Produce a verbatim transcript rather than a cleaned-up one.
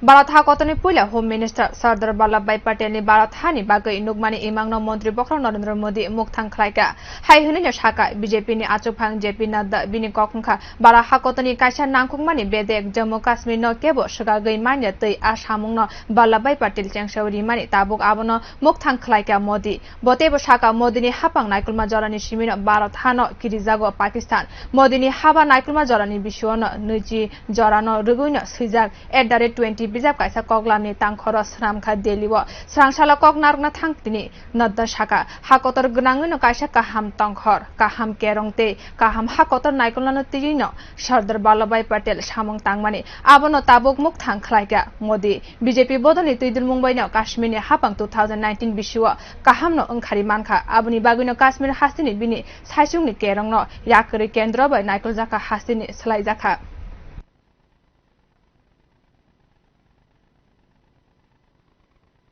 Bharat hakotorni puila Home Minister Sardar Vallabhbhai Patelni Bharat hani bagwi nukmani imangno Montri Bokhorok Narendra Modi mukthang khlaikha. Hai hwnwino sakha, B J P ni achukphang J P Nadda bini kok wngkha, Bharat hakotorni kaisa nangkukmani bedek Jammu Kashmirno kebo swkagwi manya twi a samungno Vallabhbhai Patel chengsawi rimani tabuk abono mukthang khlaikha Modi. Bo teibo sakha, Modini hapang naikolma jorani simino Bharat hano kirijago Pakistan. Modini haba naikolma jorani bisiono nwichi jorano rwgwino swijak at the rate twenty bijap kaisa koklamni tangkhoro swnamkha Delhi-o. Swrangsalo kok narwkna thang tini Nadda sakha, hakotor gwnangwino kaisa kaham tongkhor, kaham kerong tei kaham hakotor naikolnano twiwino Sardar Vallabhbhai Patel samung tangmani abono tabuk mukthang khlaikha Modi. B J P bodolni twidulmung baino Kashmirni hapang two thousand nineteen bisio kahamno wngkhari mankha. Aboni bagwino Kashmir hasteni bini saichungni kerongno yakarwi kendro bai naikoljakha hasteni swlaijakha.